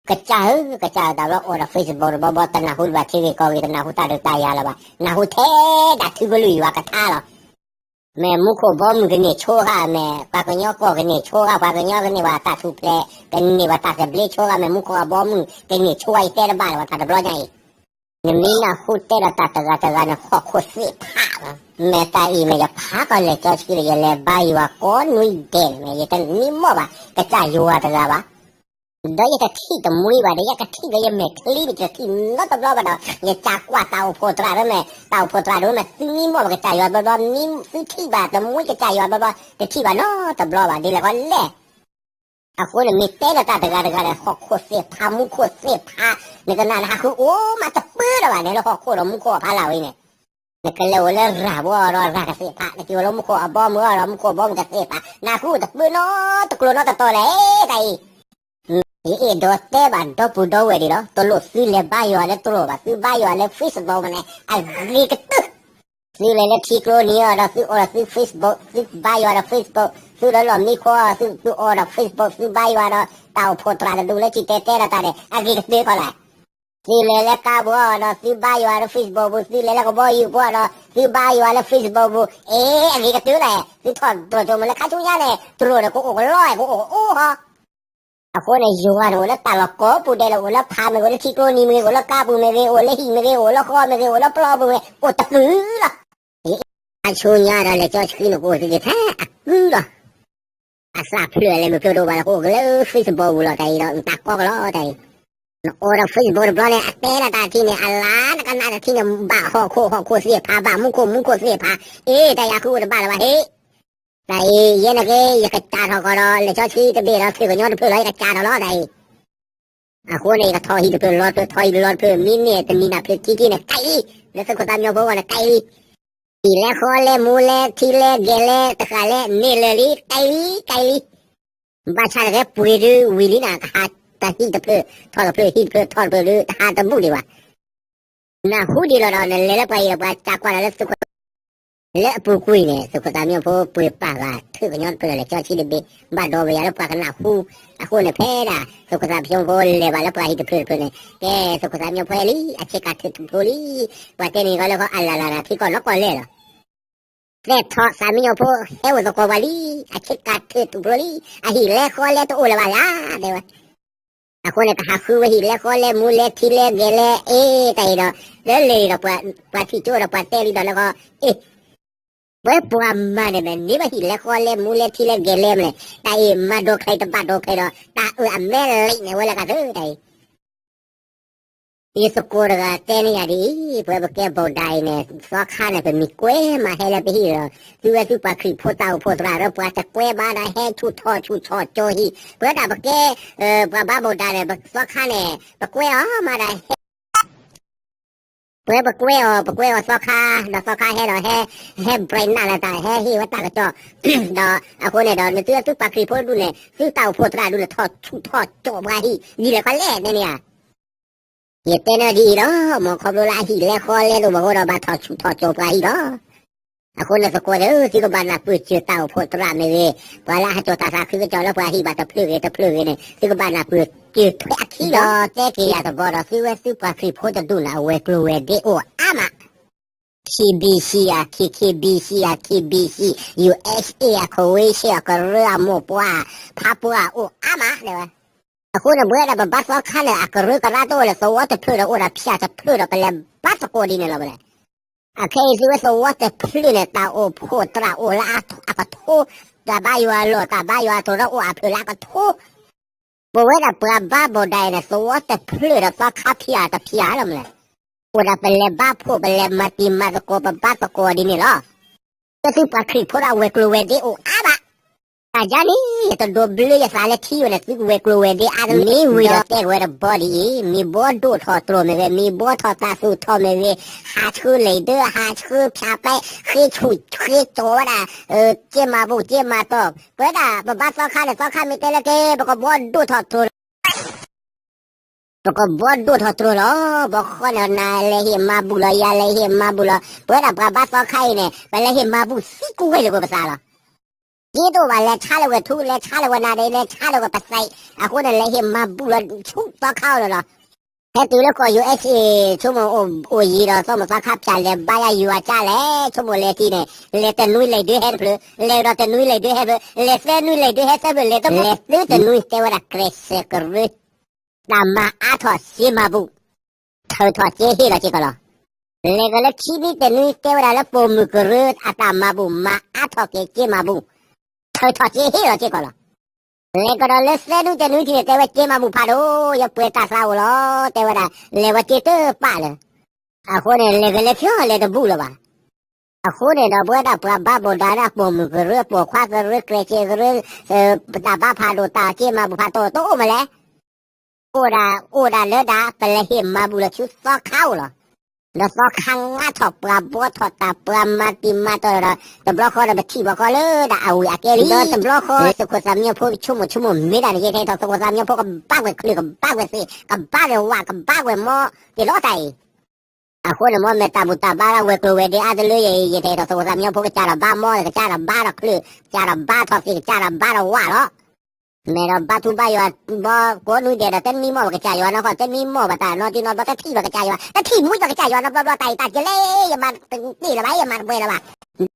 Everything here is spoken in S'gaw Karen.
ကစၢ်ဧၢ, ကစၢ်ဧၢ, တၢ်ဘျီအိၣ်ဒီး Facebook တဘျီဘျီ တနၢ်ဟူဘၣ်ထံဂ့ၢ်ကီၢ်ဂ့ၢ်, တနၢ်ဟူတၢ်ဒုးတၢ်ယၤလၢၤဘၣ်, နၢ်ဟူထဲဒၣ်ထုကလုၢ်ယွၤကထါလီၤ. မ့ၢ်မူခိၣ်ဘီမုၢ်ကန့ၢ်ဆိဂၤ, မ့ၢ်ပှၤကညီကီၢ်ကန့ၢ်ဆိဂၤ, ပှၤကညီကန့ၢ်ဘၣ်တၢ်ထူၣ်ဖျဲး, ကန့ၢ်ဘၣ်တၢ်သဘျ့ဆိဂၤ, မ့ၢ်မူခိၣ်အဘီမုၢ်ကန့ၢ်ဆိဂၤ, ယတဲတဘၣ်လၢၤဘၣ် တၢ်တဘျီညါအံၤ. နမ့ၢ်နၢ်ဟူတဲဒီးတၢ်တဂၤတဂၤန့ၣ် ဟီၣ်ခိၣ်သ့ၣ်ဖးလီၤ. မ့ၢ်တၢ်အံၤမ့ၢ်ယဖးကီၢ်လဲၤကၠီဆှံဒီး ယလဲၤဘါယွၤကိးနွံဒဲးန့ၣ် မ့ၢ်ယတနံၤမီၢ်ဘၣ် ကစၢ်ယွၤတဂၤဘၣ်. ဒီးယတထံၣ်တမှံဘၣ်ဒီး ယကထံၣ်ဒီးယမဲာ်ချံန့ၣ် ယတထံၣ်နီတဘျီဘၣ်ဒီး ယကးကွၢ်တၢ်အိၣ်ဖှိၣ်သရၣ်ဒၣ်မ့ၢ် တၢ်အိၣ်ဖှိၣ်သရၣ်ဒၣ်မ့ၢ် သုမံမီၢ်ဘၣ်ကစၢ်ယွၤဘျီဘျီ, သုထံၣ်ဘၣ်တမှံကစၢ်ယွၤဘျီဘျီ, တထံၣ်ဘၣ်နီတဘျီဘၣ် ဒ်လဲၣ်ကီလဲၣ်. အဃိန့ၣ် မ့ၢ်တဲဒီးတၢ်တဂၤတဂၤဒီး ဟီၣ်ခိၣ်သ့ၣ်ဖး မူခိၣ်သ့ၣ်ဖး, နကနၣ်နဟးဃုအိၣ်မးတပၢၢ်ဒီးဘၣ်န့ၣ် လၢဟီၣ်ခိၣ်ဒီးမူခိၣ်အဖီလာ်ဝဲန့ၣ် နကလဲၤအိၣ်လၢရၤဘီဒီးရၤကသ့ၣ်ဖး, နက့ၤအိၣ်လၢမူခိၣ်အဘီမုၢ်ဒီးမူခိၣ်အဘီမုၢ်ကသ့ၣ်ဖး, နဟးဃုတပၢၢ်နီတကျိၤနီတတီၤလဲၣ်တၢ်အံၤ. ယအဲၣ်ဒိးတဲဘၣ်ဒီပုၢ်ဒီဝဲၢ်ဒံးလီၤ, တလိၣ်သုလဲၤဘါယွၤလၢတြိာ်ဘၣ်, သုဘါယွၤလၢ Facebook မ့ၢ်န့ၣ် အဂ့ၤကတၢၢ်. သုလဲၤလၢထံကျိနံၤအီၤဒီး သုအိၣ်ဒီးသု Facebook, သုဘါယွၤဒီး Facebook, သုလၢလီၢ်မံခိၣ်အီၤ သုအိၣ်ဒီး Facebook, သုဘါယွၤဒီး တၢ်အိၣ်ဖှိၣ်သရၣ်တဒူၣ်လၢကတဲတဲဒီးတၢ်န့ၣ် အဂ့ၤကတၢၢ်ခီလဲၣ်. သုလဲၤလၢကါပူၤအီၤဒီး သုဘါယွၤဒီး Facebook ပူၤ, သုလဲၤလၢကဘီယူၤပူၤအီၤဒီး သုဘါယွၤလၢ Facebook ပူၤ, အ့ အဂ့ၤကတၢၢ်လဲၣ်. သုထီၣ်တြိာ်ကၠိမ့ၢ်လၢခါဆူညါန့ၣ် တြိာ်န့ၣ် ကအိၣ်ကလီ ကအိၣ်ကအိၣ်ဟီ အဃိန့ၣ် ယွၤန့ၣ်အိၣ်လၢတၢ်လီၢ်ကိးပူၤဒဲးလီၤ, အိၣ်လၢဖးမ့ၢ်ဂ့ၤ, အိၣ်လၢထံကျိနံၤမ့ၢ်ဂ့ၤ, အိၣ်လၢကါပူၤမ့ၢ်ဂ့ၤ, အိၣ်လၢဟံၣ်မ့ၢ်ဂ့ၤ, အိၣ်လၢဃီမ့ၢ်ဂ့ၤ, အိၣ်လၢပျီပူၤမ့ၢ်ဂ့ၤ, အိၣ်တပူၤလီၤ. အါဆိညါဒီး လဲၤကၠီဆှံန့ၣ် ကအိၣ်သ့ၣ်သ့ၣ်ထဲအကုလီၤ. အသးဖျၢၣ်လဲၤမုၢ်ဖျိဒိၣ်ဘၣ်လၢ ကအိၣ်က့ၤလၢ Facebook ပူၤလီၤတၢ်အံၤဒီး နတၢ်ကီကလီတၢ်အံၤ. နအိၣ်ဒီး Facebook တဘျီန့ၣ် အတဲဒၣ်တၢ်ထံၣ်န့ၣ် အလါနကနၣ်တထံၣ်န့ၣ် ဘၣ်ဟီၣ်ခိၣ် ဟီၣ်ခိၣ်သ့ၣ်ဖး, ဘၣ်မူခိၣ် မူခိၣ်သ့ၣ်ဖး, အ့ တၢ်ယၤဃုအိၣ်တဘၣ်လၢၤဘၣ်ဟ့ၣ်. တၢ်အံၤ ယဲန့ၣ်က့ ယကစးထီၣ်ကီးဒီး လဲၤကၠီဆှံတဘ့ၣ်ဒီး ဖံးကညီတဖျၢၣ်လီၤ ယကစးထီၣ်လီၤတၢ်အံၤ. အဃိန့ၣ် ယကထီၣ်ဟံၣ်တဖျၢၣ်လီၤတဖျၢၣ် ထီၣ်ဟံၣ်တဖျၢၣ်လီၤတဖျၢၣ် မံန့ၢ်တနံၤနၢ်ဖျၢၣ်ခံထံၣ်န့ၣ် ကဲလံ, လၢသုးခိၣ်သးမံညီဖိအဂီၢ်န့ၣ် ကဲလံ. ဟံၣ်လဲဃီလဲမူလဲထံလဲဂဲၤလဲတဃာ်လဲ န့ၢ်လၢာ်လံ ကဲလံ ကဲလံ. ဘၣ်ဆၣ်န့ၣ်က့ ပှ့ၤဒုးဝံၤလံနၤ ကဟးတဟံၣ်တဖျၢၣ် ထီၣ်တဖျၢၣ် ဟံၣ်တဖျၢၣ် ထီၣ်တဖျၢၣ်ဒုး တဟးတဘူၣ်ဒံးဘၣ်. နၢ်ဟူဒံးလီၤဒီး နလဲၤလၢပှၤအံၤဒီး ပှၤကးကွၢ်နၤလၢသုးခိၣ် လၢအပူၤကွံာ်န့ၣ် သုးခိၣ်သးမံညီဖိပှ့ၤပာ်ဂၤ ထၢၣ်ကညီတဖျၢၣ်ဒီး လဲၤကၠီဆှံတဘ့ၣ် ဘၣ်ဒီဝဲယၤလၢပှၤကနၢ်ဟူ. အဃိန့ၣ် ဖဲဒၣ်သုးခိၣ်သးမံညီဖိလဲၤဘၣ်လၢပှၤဟံၣ်တဖျၢၣ်တဖျၢၣ်န့ၣ် ကဲ သုးခိၣ်သးမံညီဖိဟဲလံ အဆ့ကၤထၢၣ်ထူၣ်ဖျိလံ. ပှၤတဲန့ၣ်ကီးလၢကီး အလၢ်လၢ်နၤ ထံကီၢ်နီၢ်ကီၢ်လဲၢ်လီၤ. သဲထီၣ်သးမံညီဖိ ဟဲအိၣ်သကိးပှၤလံ. အဆ့ကၤထၢၣ်ထူၣ်ဖျိလံ. အဟံၣ်လဲဃီလဲတအိၣ်လၢၤဘၣ်လၢ တဲဝဲ. အဃိန့ၣ် ကဟးဃုဝဲဟံၣ်လဲဃီလဲမူလဲထံလဲဂဲၤလဲ အ့ တၢ်အံၤဒီး လၢလၢာ်ဒီး ပှၤထံၣ်ကၠိဒီးပှၤတဲလံဒီးလၢကီး အ့ ပှၤပှၤမၤန့ၣ်မ့ၢ်န့ၢ်ဘၣ်ဟံၣ်လဲဃီလဲမူလဲထံလဲဂဲၤလဲမ့ၢ်လဲၣ် တၢ်အံၤမၤဒိးချံတဘၣ်ဒိးချံဒီး တၢ်အၢၣ်အမဲလံးန့ၣ်ဝဲလၢကသၢတၢ်အံၤ. ယသကိးတဂၤတဲန့ၢ်ယၤဒ်အံၤ, ပဝဲပကဲဘိၣ်ဒါအံၤန့ၣ် သီခါန့ၣ် ပမံၤကွဲမးဟဲလၢပဟံၣ်ဒီး သုဝဲသုပှၤခရံာ်ဖိတၢ်အိၣ်ဖှိၣ်သရၣ်ဒီး ပှၤတကွဲမးဒီး ဟဲဆူၣ်ထီၣ်ဆူၣ်ထီၣ်ကၠိဟံၣ်, ပဝဲဒၣ်ပကဲ ပှၤဘါဘိၣ်ဒါန့ၣ် သီခါန့ၣ် ပကွဲအီၤမးဒီးဟဲ ပဝဲပကွဲအီၤ ပကွဲအီၤသီခါ, ဒီးသီခါဟဲဒီး ဟဲ ဟဲဘြဲးနးလၢတၢ် ဟဲဟ့ၣ်ဝဲတၢ်ကစီၣ်, ဒီးအဃိန့ၣ်ဒီး နသုသုပှၤခရံာ်ဖိဒူၣ်န့ၣ် သုတၢ်အိၣ်ဖှိၣ်သရၣ်ဒူၣ်န့ၣ် ထီၣ်ဆူၣ်ထီၣ်ကၠိပှၤဟံၣ် ဒ်လဲၣ်ခီလဲၣ်န့ၣ်ဧါ. ယတဲန့ၢ်ဒ်အံၤလီၤ, မ်ခီဖျိလၢအဟံၣ်လဲဃီလဲတအိၣ်ဘၣ်အဃိဒီး ဘၣ်ထီၣ်ဆူၣ်ထီၣ်ကၠိပှၤဟံၣ်လီၤ. အဃိန့ၣ်သကိးသ့ၣ်ဧၢ, သုကဘၣ်နၢ်ပၢၢ်စၢၤတၢ်အိၣ်ဖှိၣ်သရၣ်မ့ၢ်ဂ့ၤ, ပှၤလၢအဟးကၠီၤတၢ်သးခုကစီၣ်လၢပှၤဟံၣ်ဘၣ်တဖျၢၣ်ဂ့ၤတဖျၢၣ်ဂ့ၤန့ၣ် သုကဘၣ်နၢ်ပၢၢ်စၢၤထွဲအခံလီၤ. တဲက့ၤယၤတဘျီဒီး သုဝဲသုပှၤခရံာ်ဖိတဒူၣ်န့ၣ် အဝဲၤကျိၤဝဲၤဒ့အိၣ်အါမး KBC ဧါ, KKBC ဧါ, KBC, USA ဧါ, Croatia ဧါ, ကရၢအမိၢ်ပှၢ်, ဖးပှၢ်အိၣ်အါမး တဲဝဲ. အဃိန့ၣ် ပဝဲဒၣ်ပဘါသီခါန့ၣ် အကရၢကရါတအိၣ်လၢၤ သဝီတဖျၢၣ်ဒီးအိၣ်ဒီးဖၠၣ်တဖျၢၣ်ဒီး ပလဲၤဘါသကိးဒ်န့ၣ်လီၤ ပလဲၤ. အခဲအံၤသုဝဲသဝီတဖျၢၣ်န့ၣ် တၢ်အိၣ်ဖှိၣ်သရၣ်အိၣ်လၢအကထိ, တၢ်ဘါယွၤလီၢ် တၢ်ဘါယွၤအသိးဒီးအိၣ်အဖျၢၣ်လၢအကထိ ပဝဲဒၣ်ပှၤဘါဘိၣ်ဒါအံၤန့ၣ် သဝီတဖျၢၣ်ဒီးသီခါဖၠၣ်တဖၠၣ်လီၤမး. အိၣ်ဒၣ်ပလဲၤဘါဖှိၣ် ပလဲၤမၤတံၤမၤသကိး ပဘါသကိးဒ်န့ၣ်လီၤ. သုပှၤခရံာ်ဖိဒီးအဝဲၤကျိၤဝဲၤဒ့အိၣ်အါဘၣ်. တၢ်ယါန့ၣ် ယတဒိးဘျၢယသးလၢထံဝဲန့ၣ် သုကဝဲၤကျိၤဝဲၤဒ့အါတမံၤ ဝံၤဒီးတဲဝဲတဘီဒ်အံၤ, မ့ၢ်ဘှီဒိၣ်ထီၣ်တြိာ်မ့ၢ်ဂ့ၤ, မ့ၢ်ဘှီထီၣ်တၢ်သူၣ်ထီၣ်မ့ၢ်ဂ့ၤ, ဟးဆှၢလံာ်ဒၢ ဟးဆှၢဖၠၣ်ပဲ, ဃ့ဆူၣ်ဃ့ကၠီၤဝဲဒၣ် က့မၤဘူၣ် က့မၤတီၢ်, ပဝဲဒၣ်ပဘါသီခါန့ၣ် သီခါမ့ၢ်တဲလၢက့ ပကဘှီဒိၣ်ထီၣ်တြိာ်လီၤ. ပကဘှီဒိၣ်ထီၣ်တြိာ်လီၤ. ဘီဃီန့ၣ် နလဲၤဟ့ၣ်မၤဘူၣ်လီၤ ယၤလဲၤဟ့ၣ်မၤဘူၣ်လီၤ. ပဝဲဒၣ်ပှၤဘါသီခါအံၤန့ၣ် ပလဲၤဟ့ၣ်မၤဘူၣ်သံကွံာ်ဝဲလၢပသးလီၤ. က့တအိၣ်ဘၣ် လဲၤဆါလၢဝဲထူ လဲၤဆါလၢဝဲနါဒ့ လဲၤဆါလၢဝဲပသဲး အဃိန့ၣ် လဲၤဟ့ၣ်မၤဘူၣ်လီၤဆူသီခါအိၣ်လီၤလီၤ. ဟဲတုၤလၢကီၢ် ယူၣ်အ့းစ့ၣ် ဆိကမိၣ်အိၣ်ယံၤဒီးသီမုၢ်သီခါပၠးလဲၤဘါယါယွၤကၠါလဲၣ် ဆိကမိၣ်လဲၤထံန့ၣ် လဲၤတနွံလဲၤဒုးဟဲတဖျၢၣ် လဲၤဒီးတနွံလဲၤဒုးဟဲတဖျၢၣ် လဲၤသၢနွံလဲၤဒုးဟဲသၢဖျၢၣ် လဲၤတနွံတဲဝဲဒၣ်ကြဲးစၢးကရၢ တၢ်မၤအါထီၣ်စ့မၤဘူၣ် ထုးထီၣ်စ့ဟ့ၣ်လီၤစ့ၢ်ကီးလီၤ. လဲၤကဒီးလၢခံနွံတနွံတဲဝဲဒၣ်လၢပိာ်မုၣ်ကရၢအတၢ်မၤဘူၣ် မၤအါထီၣ်က့ၤစ့မၤဘူၣ် ထုးထီၣ်စ့ဟ့ၣ်လီၤစ့ၢ်ကီးလီၤ. လဲၤကဒီးလၢသၢနွံတနွံထံန့ၣ် တဲဝဲစ့မၤဘူၣ်ဖးဒိၣ် ယပှဲၤတၢ်သးအိၣ်လီၤ တဲဝဲဒၣ် လဲၤဝဲစ့တပာ်လၢၤ. အဃိန့ၣ် လဲၤကလဲၤခံလဲၤတဘူၣ်လၢၤဘၣ်. အဃိန့ၣ်ဒီး ပဝဲဒၣ်ပှၤဘါဘိၣ်ဒါဒၣ်ပိာ်မုၣ်ကရၢ ပိာ်ခွါကရၢ ကြဲးစၢးကရၢ တၢ်ဘါဖးဒိၣ် တၢ်စ့မၤဘူၣ်ဖးဒိၣ်တအိၣ်မးလဲၣ်. အိၣ်ဒၣ် အိၣ်ဒၣ်လၢဒၣ် ပလဲၤဟ့ၣ်မၤဘူၣ်လီၤဆူသီခါအိၣ်လီၤ. ဒီးသီခါငါထီၣ်ပှၤဘှီထီၣ်တၢ် ပှၤမၤတံၤမၤတီၤဒီး တဘျီဃီဒီးပထံၣ်ဘၣ်ဃီလၢဒၣ်အဝံၣ်အကဲလံ ဒီးတဘျီဃီသုးခိၣ်သးမံညီဖိကဆိကမိၣ်ဆိကမိၣ်မ့ၢ်ဒၣ်န့ၣ် ယတဟဲထီၣ်သုးခိၣ်သးမံညီဖိကဘၣ်ကွံာ်ချုး ကဘၣ်ကွံာ်သ့ၣ် ကဘၣ်ကွံာ်ဝၣ် ကဘၣ်ကွံာ်မီ တ့ၢ်လီၤတၢ်အံၤ အဃိန့ၣ်မ်မဲာ်တၢ်ဘူၣ်တၢ်ဘါလၢဝဲၤကျိၤဝဲၤဒ့အါတလၢယ ယတဟဲထီၣ်သုးခိၣ်သးမံညီဖိကစၢ်ဒီးဘါမီ ကစၢ်ဒီးဘါထီၣ်ချုး ကစၢ်ဒီးဘါထီၣ်သ့ၣ် ကစၢ်ဒီးဘါထီၣ်ဝၣ်လီၤ. မ့ၢ်ဒီးဘါထူဘါယွၤ ဘီကိးနွံဒဲးဒီး တနံၤမီၢ်ဘၣ်ကစၢ်ယွၤနီၢ်ကီၢ် တနံၤမီၢ်ဘၣ်တၢ်နီတံၢ်နီတဘျီ တထံၣ်ဘၣ်ကစၢ်ယွၤ တထံၣ်မူဘၣ်ကစၢ်ယွၤနီတဘျီဘျီ တၢ်အံၤတၢ်ကလဲၣ် ယမၤတန့ၢ်လၢၤဘၣ် ယမၤတပှဲၤလၢၤဘၣ်.